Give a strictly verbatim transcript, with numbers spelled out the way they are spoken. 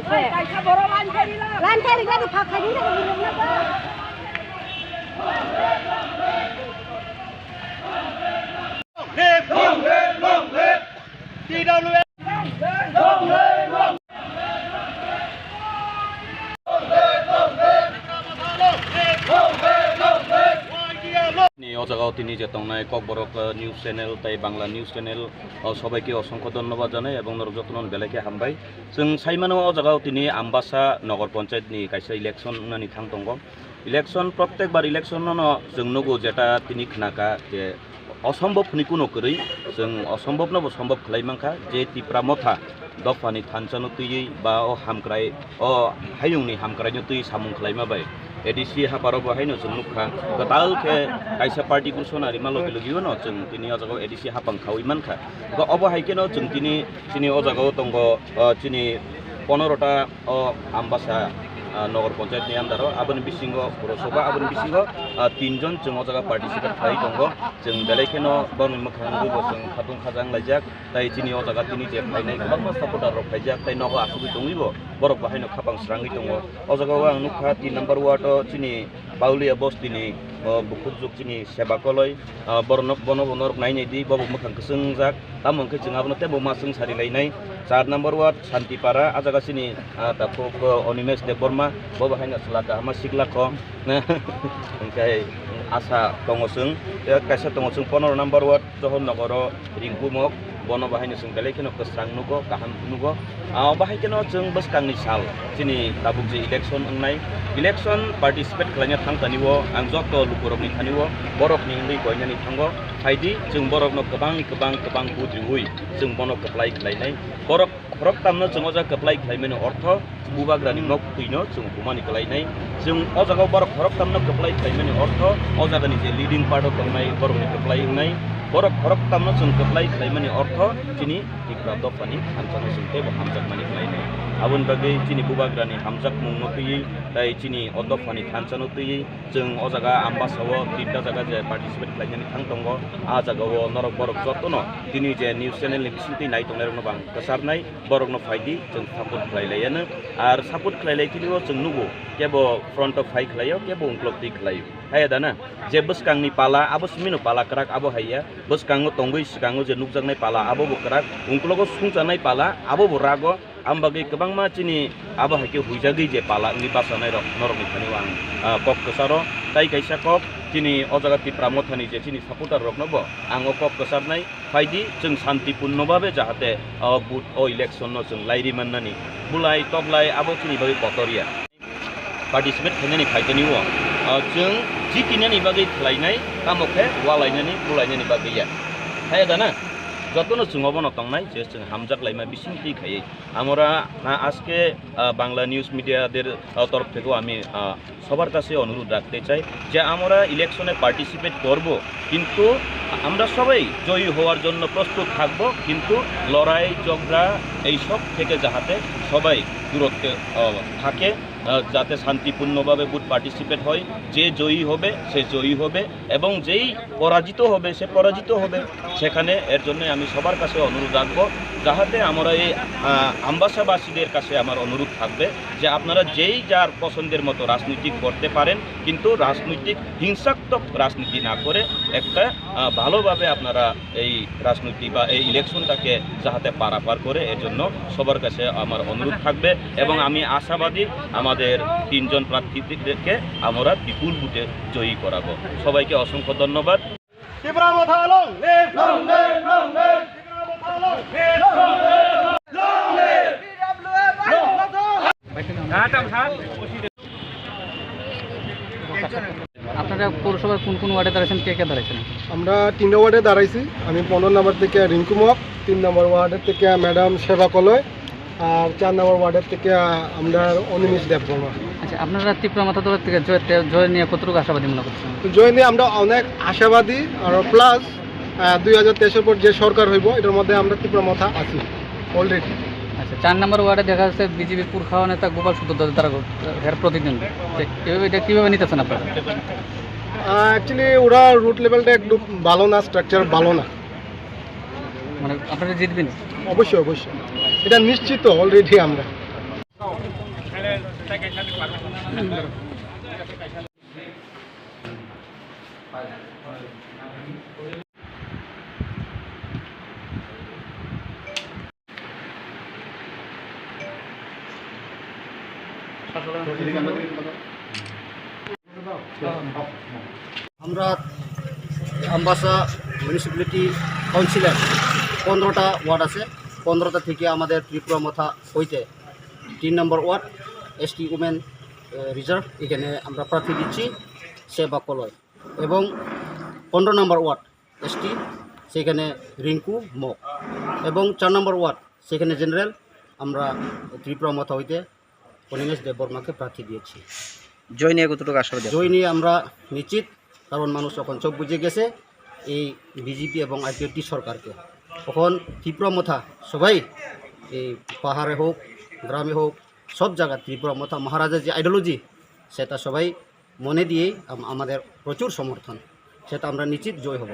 Lan thari gadi phak thari na. Ni o jaga o tini je tongnai Kokborok, eh, news channel tai Bangla news channel, o sobai ke osongkho dhonnobad janai ebong norok jotono belai khe hambai. Chwng sai mano o jaga o tini Ambasa Nogor Panchayat ni kaisa election wngnani thang tongo. Election, prottek bar election no, no chwng nugo jeta tini khnaka je osombob hwnwi kuno kwrwi, chwng osombob no bo sombob khlai mankha je Tipra Motha dophani thansa no twiwi ba o hamkrai, o hayung ni hamkrai no twiwi samung khlaima bai A D C haparo bo haino chwng nukha kwtal khe kaisa party ghosona rima logi logi no chwng tini o jaga o A D C hapang khaui mankha. Obo hai kheno chwng tini chini o jaga o tongo, o chini ponorota o Ambasa, ah, Nogor Panchayat ni under o, aboni bisingo Purosabha, aboni bisingo, ah, tinjon chwng o jaga participate khlai tongo. Chwng belai kheno borokni mwkhang rwgo chwng khatung khajang laijak, tai chini o jaga tini je phainai kwbangma supporter rok phaijak, tai nogo asugwi tongwi bo borok bo haino khapang srangwi tongo. O jaga o ang nukha tin number ward o chini Paulia bostini, o, bukhukjwk chini Seba Koloi, o, borokno, bono bo norok nai nai di, bo bo mwkhang kwchwng wngjak, tamo hwnkhe chwng abono teibo ma chwng sari lainai. Char number ward Santipara, a jaga chini, a, takhuk, o, Onimesh Debbarma, bo bo haino chwla kahama sikla kho, hwnkhe asa tongo chwng, tei kaisa tongo chwng pondro number ward. Johor Nogoro Ringkumok, bono bahaino chwng belai kheno kwsrang nugo, kaham nugo. Ah, bahai kheno chwng bwskangni sal, chini tabuk je election wngnai, election participate khlaina thang tani o ang joto lukurokni thani o borokni wngwi koinani thango. Phaidi chwng borokno kwbangni kwbang kwbang vote riui chwng bono kwplai khlainai. Borok khoroktamno chwng o jaga kwplai khlaimani ortho, Bubagrani nok twino chwng humani kwlainai. Chwng o jaga o borok khoroktamno kwplai khlaimani ortho, o jagani je leading part o tongnai borokni kwplai wngnai. Borok khoroktamno chwng kwplai khlaimani ortho, chini Tipra dophani thansa no chwng teibo hamjakmani kwlainai. Aboni bagwi chini Bubagrani hamjakmung no twiwi, tai chini o dophani thansa no twiwi, chwng o jaga Ambasa o tinta jaga je participate khlainani thang tongo, a jaga o norok borok jotono tini je news channel ni bisingtwi nai tongnai rokno bo ang kwcharnai. Borokno phaidi chwng support khlai laiya no. Ar support khlai lai tini o chwng nugo, kebo front o phai khlaio, kebo ungkulok twi khlaio. Haiya da na? Je bwskangni pala, abo simino pala kwrak abo haiya. Bwskango tongwi swkango je nukjaknai pala, abo bo kwrak. Ungkulogo sungchanai pala, abo bo rago. Am bagwi kwbangma chini abo hai khe huijagwi je pala wngwi bachanairok norokni thani o ang, ah, kok kwcharo. Tai kaisa kok chini o jaga Tipra Mothani je chini supporter rokno bo ang o kok kwcharnai. Phaidi chwng santipurno babe jahate, o, vote, o election no chwng lairi mannani. Bulai toklai abo chini bagwi kotor ya. Participate khainani phaitani o, o, chwng jitinani bagwi khlainai, tamo khe walainani, bulainani bagwi ya. Haiya da na? Jotono chwng obono tongnai je chwng hamjak laima bising twi khaiwi. Amora na aske, ah, Bangla news media der, ah, torof thekeo ami, ah, সবার কাছে অনুরোধ রাখতে চাই যে আমরা ইলেকশনে পার্টিসিপেট করব, কিন্তু আমরা সবাই জয়ী হওয়ার জন্য প্রস্তুত থাকব, কিন্তু লড়াই ঝগড়া এইসব থেকে যাহাতে সবাই দূরত্বে, আহ, থাকে, আহ, যাতে শান্তিপূর্ণভাবে ভোট পার্টিসিপেট হয়। যে জয়ী হবে সে জয়ী হবে এবং যেই পরাজিত হবে সে পরাজিত হবে। সেখানে এর জন্য আমি সবার কাছে অনুরোধ রাখবো, যাহাতে আমরা এই, আহ, আমবাসাবাসীদের কাছে আমার অনুরোধ থাকবে যে আপনারা যেই যার পছন্দের মতো রাজনীতি করতে পারেন, কিন্তু রাজনৈতিক হিংসাত্মক রাজনীতি না করে একটা, আহ, ভালোভাবে আপনারা এই রাজনীতি বা এই ইলেকশনটাকে যাহাতে পারাপার করে, এর জন্য সবার কাছে আমার অনুরোধ থাকবে। এবং আমি আশাবাদী আমাদের তিনজন প্রার্থীদেরকে আমরা বিপুল ভোটে জয়ী করাবো। সবাইকে অসংখ্য ধন্যবাদ। Tipra Motha long live! Long live, long live! Tipra Motha long live! Long live, long live! Long live! আপনারা পৌরসভার কোন কোন ওয়ার্ডে দাঁড়াইছেন, কে কে দাঁড়াইছেন? আমরা তিনটা ওয়ার্ডে দাঁড়াইছি। আমি পনেরো নম্বর থেকে রিঙ্কু মক, তিন নম্বর ওয়ার্ডের থেকে ম্যাডাম সেবা কলয়, আর চার নম্বর ওয়ার্ডের থেকে আমরা অনিমেষ দেববর্মা। আচ্ছা, আপনারা ত্রিপুরা মথা দলের থেকে জয়, তে-, জয় নিয়ে কতটুকু আশাবাদী মনে করছেন? তো জয় নিয়ে আমরা অনেক আশাবাদী, আর প্লাস, আহ, দুই হাজার তেইশের পর যে সরকার হইব, এটার মধ্যে আমরা ত্রিপুরা মথা আছি অলরেডি। আচ্ছা, চার নম্বর ওয়ার্ডে দেখা যাচ্ছে বিজেপি পুরখাওয়া নেতা গোপাল সূত্রধর তারা হের প্রতিদ্বন্দ্বী। তো এভাবে এটা কিভাবে নিতেছেন আপনারা? আহ, actually ওরা রুট লেভেলটা একটু ভালো না, স্ট্রাকচার ভালো না। মানে আপনারা জিতবেন? অবশ্যই, অবশ্যই, এটা নিশ্চিত অলরেডি আমরা। আমরা আমবাসা মিউনিসিপ্যালিটি কাউন্সিলর পনেরোটা ওয়ার্ড আছে, পনেরোটা থেকে আমাদের ত্রিপুরা মথা হইতে তিন নম্বর ওয়ার্ড এসটি উমেন রিজার্ভ, এখানে আমরা প্রার্থী দিচ্ছি সেবা কলয়, এবং পনেরো নম্বর ওয়ার্ড এসটি, সেখানে রিঙ্কু মগ, এবং চার নম্বর ওয়ার্ড সেখানে জেনারেল আমরা ত্রিপুরা মথা হইতে অনিমেষ দেববর্মাকে প্রার্থী দিয়েছি। জয় নিয়ে কতটুকু আশাবাদী আছেন? জয় নিয়ে আমরা নিশ্চিত, কারণ মানুষ এখন চোখ বুঝে গেছে এই বিজেপি এবং আইপিএফটি সরকারকে। এখন ত্রিপুরা মথা সবাই, এই পাহাড়ে হোক, গ্রামে হোক, সব জায়গায় ত্রিপুরা মথা মহারাজার যে আইডিওলজি, সেটা সবাই মনে দিয়েই আম-, আমাদের প্রচুর সমর্থন, সেটা আমরা নিশ্চিত জয় হব।